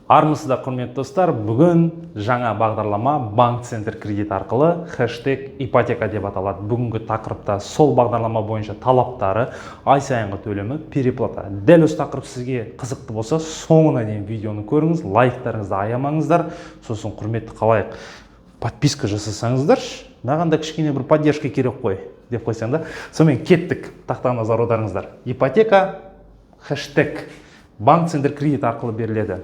Армысыздар, құрметті достар! Бүгін жаңа бағдарлама Банк Центр Кредит арқылы, #ипотека деп аталады. Бүгінгі тақырыпта сол бағдарлама бойынша талаптары, ай сайынғы төлемі, переплата. Дәл осы тақырып сізге қызықты болса, соңына дейін видеоны көріңіз, лайктарыңызды аямаңыздар. Сосын, құрметті халайық, подписка жасасаңыздаршы, маған да кішкене бір поддержка керек қой деп қойсаң да. Сонымен, кеттік, тақтаға назар аударыңыздар. Ипотека #Банк Центр Кредит арқылы беріледі.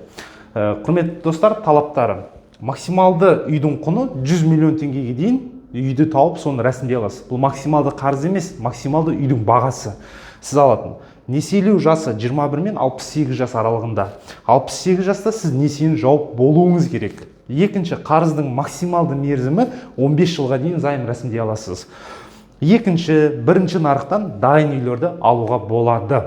Құрметті достар, талаптары: максималды үйдің құны 100 миллион теңгеге дейін үйді тауып, соны рәсімдей аласыз. Бұл максималды қарыз емес, максималды үйдің бағасы. Сіз алатын несиелеу жасы 21 мен 68 жас аралығында. 68 жаста сіз несиені жауып болуыңыз керек. Екінші, қарыздың максималды мерзімі 15 жылға дейін займ рәсімдей аласыз. Екінші, бірінші нарықтан дайын үйлерді алуға болады.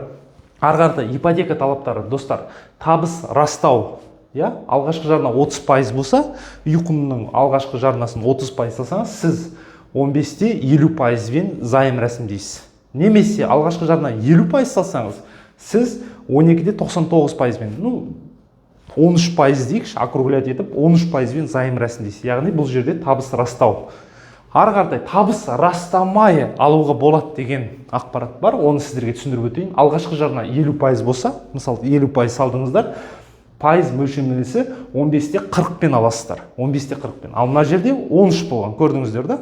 Ары қарата ипотека талаптары, достар: табыс растау, иә, алғашқы жарна 30% болса, үй құнының алғашқы жарнасын 30% салсаңыз, сіз 15-те 50%-бен займ рәсімдейсіз. Немесе алғашқы жарна 50% салсаңыз, сіз 12-де 99%-бен, ну, 13% дейікші, округлять етіп, 13%-бен займ рәсімдейсіз. Яғни бұл жерде табыс растау. Ары қаратай табыс растамай алуға болады деген ақпарат бар, оны сіздерге түсіндіріп өтейін. Алғашқы жарна 50% болса, мысалы, 50% салдыңыздар, пайыз мөлшерлемесі 15-те 40-пен аласыздар, 15-те 40-пен. Ал мына жерде 13 болған, көрдіңіздер да,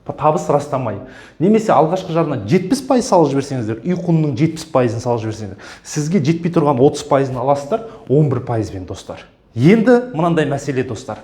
табыс растамай. Немесе алғашқы жарна 70% салып жіберсеңіздер, үй құнының 70%-ын салып жіберсеңіздер, сізге жетпей тұрған 30%-ын аласыздар 11%-бен, достар. Енді мынандай мәселе, достар: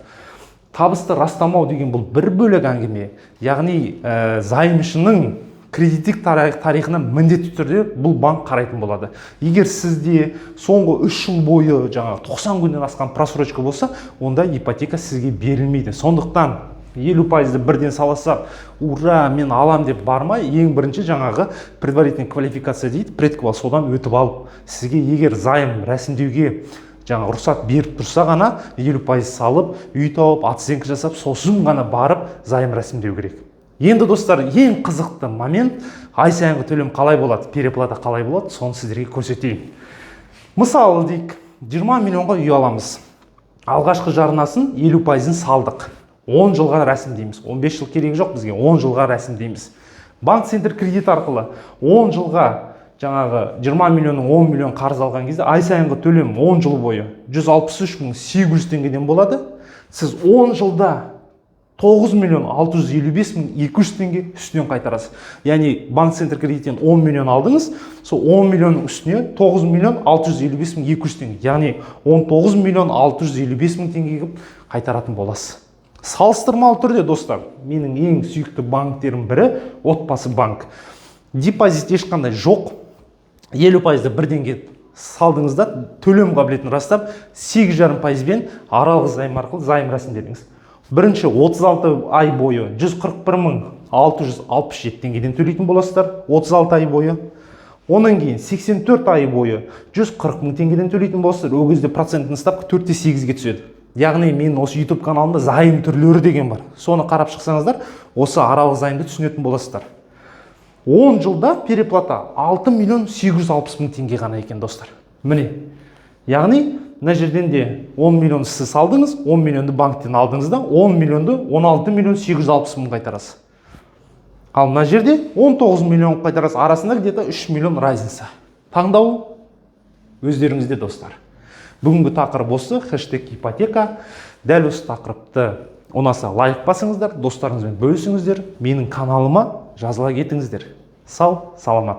табысты растамау деген бұл бір бөлек әңгіме. Яғни займшының кредиттік тарихына міндетті түрде бұл банк қарайтын болады. Егер сізде соңғы 3 жыл бойы жаңағы 90 күннен асқан просрочка болса, онда ипотека сізге берілмейді. Сондықтан 50%-ды бірден сала сап, «Ура, мен алам» деп бармай, ең бірінші жаңағы предварительный квалификация дейді, предквал, содан өтіп алып, сізге егер займ рәсімдеуге жаңа рұқсат беріп тұрса ғана, 50% салып, үй тауып, оценка жасап, сосын ғана барып займ рәсімдеу керек. Енді, достар, ең қызықты момент: ай сайынғы төлем қалай болады, переплата қалай болады, соны сіздерге көрсетейін. Мысалы дейік, 20 миллионға үй аламыз, алғашқы жарнасын 50%-ын салдық, 10 жылға рәсімдейміз. 15 жыл керек жоқ бізге, 10 жылға рәсімдейміз. Банк Центр Кредит арқылы 10 жылға жаңағы 20 миллионның 10 миллион қарыз алған кезде, ай сайынғы төлем 10 жыл бойы 163 мың 800 теңгеден болады. Сіз 10 жылда 9 миллион 655 мың 200 теңге үстінен қайтарасыз. Яғни Банк Центр Кредиттен 10 миллион алдыңыз, сол 10 миллионның үстіне 9 миллион 655 мың 200 теңге, яғни 19 миллион 655 мың теңге қылып қайтаратын боласыз. Салыстырмалы түрде, достар, менің ең сүйікті банктерім бірі Отбасы банк. Депозит ешқандай жоқ, 50%-ды бірден келіп салдыңыз да, төлем қабілетін растап, 8,5%-бен аралық займ арқылы займ рәсімдедіңіз. Бірінші 36 ай бойы 141 мың 667 теңгеден төлейтін боласыздар 36 ай бойы. Онан кейін 84 ай бойы 140 мың теңгеден төлейтін боласыздар. Ол кезде процентный ставка 4,8-ге түседі. Яғни менің осы YouTube каналымда займ түрлері деген бар, соны қарап шықсаңыздар, осы аралық займды түсінетін боласыздар. 10 жылда переплата 6 миллион 860 мың теңге ғана екен, достар. Міне, яғни мына жерден де 10 миллион сіз салдыңыз, 10 миллионды банктен алдыңыз да, 10 миллионды 16 миллион 860 мың қайтарасыз. Ал мына жерде 19 миллион қайтарасыз. Арасында где то 3 миллион разница. Таңдау өздеріңізде, достар. Бүгінгі тақырып осы, #ипотека. Дәл осы тақырыпты ұнаса, лайк басыңыздар, достарыңызбен бөлісіңіздер, менің каналыма жазыла кетіңіздер. Сау саламат.